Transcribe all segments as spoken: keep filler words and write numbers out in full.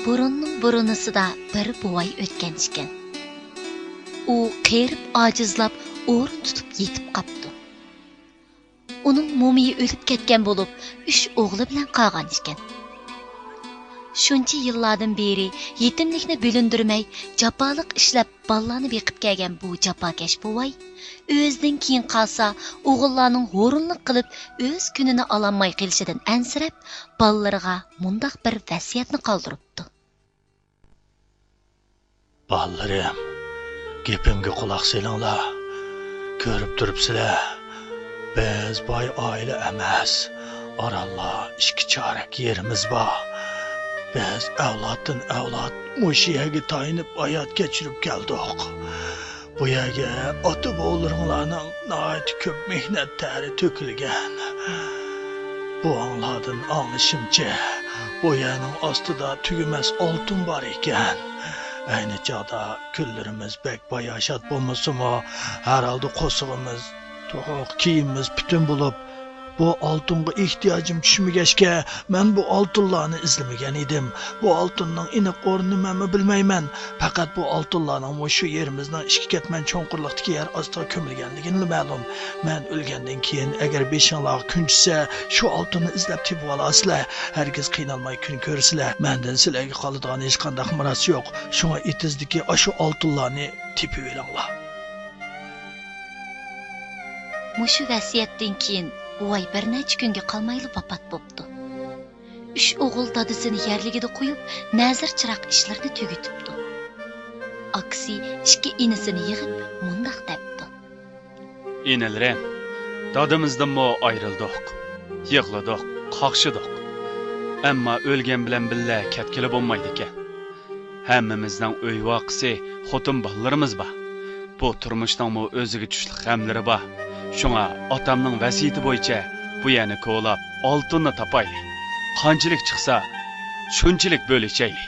بۇرۇننىڭ بۇرۇنىسىدا بىر بوۋاي ئۆتكەن ئىكەن. ئۇ قېرىپ ئاجىزلاپ ئورۇن تۇتۇپ يېتىپ قاپتۇ. ئۇنىڭ مومىيى ئۆلۈپ كەتكەن بولۇپ، ئۈچ ئوغلى بىلەن قالغان ئىكەن. شۇنچە يىللاردىن بېرى يېتىملىكنى بىلىندۈرمەي، جاپالىق ئىشلەپ بالىلارنى بېقىپ كەلگەن بۇ جاپاكەش بوۋاي ئۆزىدىن كېيىن قالسا ئوغۇللارنىڭ ھۇرۇنلۇق قىلىپ ئۆز كۈنىنى ئالالماي قېلىشىدىن ئەنسىرەپ، بالىلىرىغا مۇنداق بىر ۋەسىيەتنى قالدۇرۇپتۇ. بالىلىرىم، گېپىمگە قۇلاق سېلىڭلار. كۆرۈپ تۇرۇپسىلەر، بىز باي ئائىلە ئەمەس. ئارانلا ئىككى چارەك يېرىمىز بار. بىز ئەۋلادتىن ئەۋلاد مۇشۇ يەرگە تايىنىپ ھايات كەچۈرۈپ كەلدۇق. بۇ يەرگە ئاتا-بوۋىلىرىڭلارنىڭ ناھايىتى كۆپ مېھنەت تەرى تۆكۈلگەن. بوۋاڭلاردىن ئاڭلىشىمچە، بۇ يەرنىڭ ئاستىدا تۈگىمەس ئالتۇن بار ئىكەن. ئەينى چاغدا كۈنلىرىمىز بەك باياشات بولمىسىمۇ، ھەر ھالدا قورسىقىمىز توق، كىيىمىمىز پۈتۈن بولۇپ، بۇ ئالتۇنغا ئېھتىياجىم چۈشمىگەچكە، مەن بۇ ئالتۇنلارنى ئىزدىمىگەن ئىدىم. بۇ ئالتۇننىڭ ئېنىق ئورنىنى مەنمۇ بىلمەيمەن. پەقەت بۇ ئالتۇنلارنىڭ مۇشۇ يېرىمىزنىڭ ئىككى كەتمەن چوڭقۇرلۇقتىكى يەر ئاستىغا كۆمۈلگەنلىكىنىلا مەلۇم. مەن ئۆلگەندىن كېيىن، ئەگەر بېشىڭلارغا كۈن چۈشسە، شۇ ئالتۇننى ئىزدەپ تېپىۋالارسىلەر. ھەرگىز قىينالماي كۈن كۆرىسىلەر. مەندىن سىلەرگە قالىدىغان ھېچقانداق مىراس يوق. شۇڭا ئېتىزدىكى ئاشۇ ئالتۇنلارنى تېپىۋېلىڭلار. مۇشۇ ۋەسىيەتتىن كېيىن بوۋاي بىر نەچچە كۈنگە قالمايلا ۋاپات بوپتۇ. ئۈچ ئوغۇل دادىسىنى يەرلىكىدە قويۇپ، نەزىر چىراغ ئىشلىرىنى تۈگىتىپتۇ. ئاكىسى ئىككى ئىنىسىنى يىغىپ مۇنداق دەپتۇ. ئىنىلىرىم، دادىمىزدىنمۇ ئايرىلدۇق، يىغلىدۇق، قاقشىدۇق. ئەمما ئۆلگەن بىلەن بىللە كەتكىلى بولمايدىكەن. ھەممىمىزنىڭ ئۆي ۋاقىسى، خوتۇن بالىلىرىمىز بار. بۇ تۇرمۇشنىڭمۇ ئۆزىگە چۈشلۈك غەملىرى بار. شۇڭا ئاتامنىڭ ۋەسىيىتى بويىچە بۇ يەرنى كولاپ، ئالتۇننى تاپايلى. قانچىلىك چىقسا، شۇنچىلىك بۆلۈشەيلى.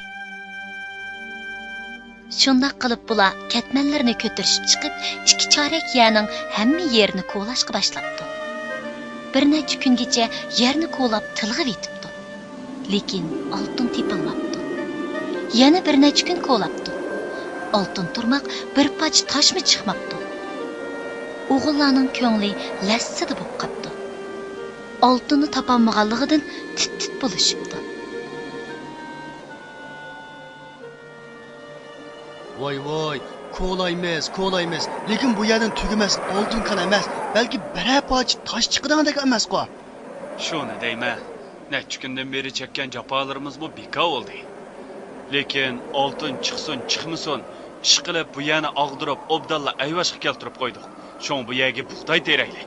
شۇنداق قىلىپ بۇلار كەتمەنلىرىنى كۆتۈرۈشۈپ چىقىپ، ئىككى چارەك يەرنىڭ ھەممە يېرىنى كولاشقا باشلاپتۇ. بىر نەچچە كۈنگىچە يەرنى كولاپ تىلغىۋېتىپتۇ. لېكىن ئالتۇن تېپىلماپتۇ. يەنە بىر نەچچە كۈن كولاپتۇ. ئالتۇن تۇرماق بىر پارچە تاشمۇ چىقماپتۇ. ئوغۇللارنىڭ كۆڭلى لەسسىدە بولۇپ قاپتۇ. ئالتۇننى تاپالمىغانلىقىدىن تىت-تىت بولۇشۇپتۇ. ۋاي ۋاي، كولايمىز، كولايمىز، لېكىن بۇ يەردىن تۈگىمەس ئالتۇن كان ئەمەس، بەلكى بىرەر پارچە تاش چىقىدىغاندەك ئەمەسقۇ؟ شۇنى دەيمەن، نەچچە كۈندىن بېرى چەككەن جاپالىرىمىزمۇ بىكار بولدى. لېكىن ئالتۇن چىقسۇن چىقمىسۇن، ئىشقىلىپ بۇ يەرنى ئاغدۇرۇپ ئوبدانلا ئەيۋاشقا كەلتۈرۈپ قويدۇق. شۇڭا بۇ يەرگە بۇغداي تېرەيلى.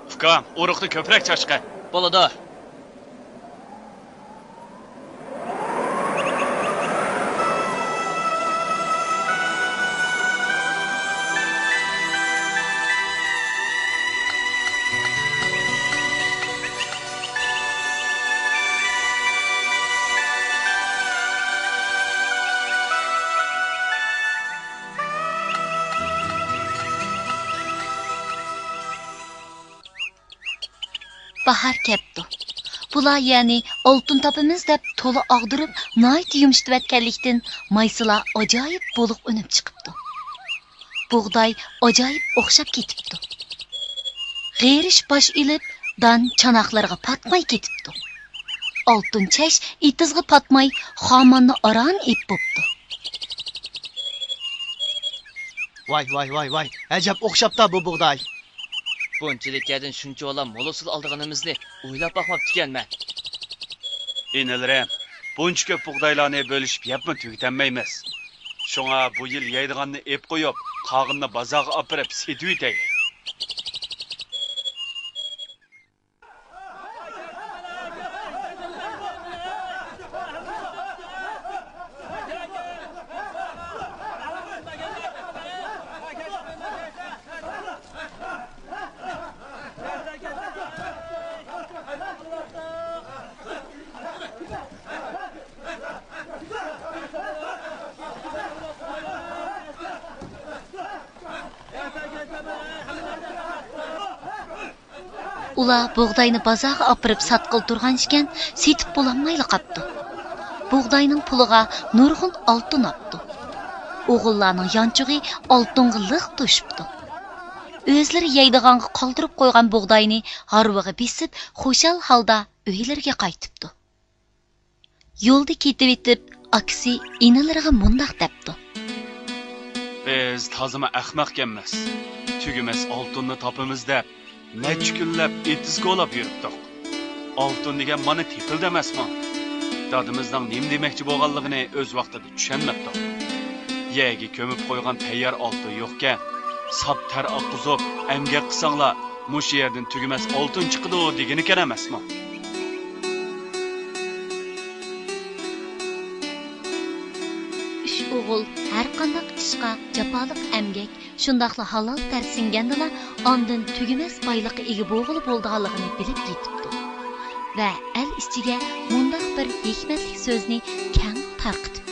ئۇكام، ئۇرۇقنى كۆپرەك چاچقىن. بولىدۇ. باھار كەپتۇ. بۇلار يەنى ئالتۇن تاپىمىز دەپ تولا ئاغدۇرۇپ، ناھايىتى يۇمشىتىۋەتكەنلىكتىن، مايسىلار ئاجايىپ بولۇق ئۈنۈپ چىقىپتۇ. بۇغداي ئاجايىپ ئوخشاپ كېتىپتۇ. غېرىش باش ئېلىپ، دان چاناقلىرىغا پاتماي كېتىپتۇ. ئالتۇن چەش ئېتىزغا پاتماي، خاماننى ئاران ئېپ بوپتۇ. ۋاي، ۋاي، ۋاي، ۋاي، ئەجەب ئوخشاپتا بۇ بۇغداي. بۇنچىلىك يەردىن شۇنچىۋالا مول ھوسۇل ئالىدىغىنىمىزنى ئويلاپ باقماپتىكەنمەن. ئىنىلىرىم، بۇنچە كۆپ بۇغدايلارنى بۆلۈشۈپ يەپمۇ تۈگىتەلمەيمىز. شۇڭا بۇ يىل يەيدىغاننى ئېپ قويۇپ، قالغىنىنى بازارغا ئاپىرىپ سېتىۋېتەيلى. ئۇلار بۇغداينى بازارغا ئاپىرىپ ساتقىلى تۇرغان ئىكەن، سېتىپ بولالمايلا قاپتۇ. بۇغداينىڭ پۇلىغا نۇرغۇن ئالتۇن ئاپتۇ. ئوغۇللارنىڭ يانچۇقى ئالتۇنغا لىق توشۇپتۇ. ئۆزلىرى يەيدىغانغا قالدۇرۇپ قويغان بۇغداينى ھارۋىغا بېسىپ، خۇشال ھالدا ئۆيلىرىگە قايتىپتۇ. يولدا كېتىۋېتىپ، ئاكىسى ئىنىلىرىغا مۇنداق دەپتۇ: بىز تازىمۇ ئەخمەقكەنمىز. تۈگىمەس ئالتۇننى تاپىمىز دەپ، نەچچە كۈنلەپ ئېتىز كولاپ يۈرۈپتۇق. ئالتۇن دېگەن مانا تېپىلدى ئەمەسمۇ؟ دادىمىزنىڭ نېمە دېمەكچى بولغانلىقىنى ئۆز ۋاقتىدا چۈشەنمەپتۇق. يەرگە كۆمۈپ قويغان تەييار ئالتۇن يوقكەن، ساپ تەر ئاققۇزۇپ، ئەمگەك قىلساڭلار، مۇشۇ يەردىن تۈگىمەس ئالتۇن چىقىدۇ دېگىنىكەن ئەمەسمۇ؟ ئۈچ ئوغۇل ھەرقانداق ئىشقا جاپالىق ئەمگەك، شۇنداقلا ھالال تەر سىڭگەندىلا، ئاندىن تۈگىمەس بايلىققا ئىگە بولغىلى بولىدىغانلىقىنى بىلىپ يېتىپتۇ. ۋە ئەل ئىچىگە مۇنداق بىر ھېكمەتلىك سۆزنى كەڭ تارقىتىپ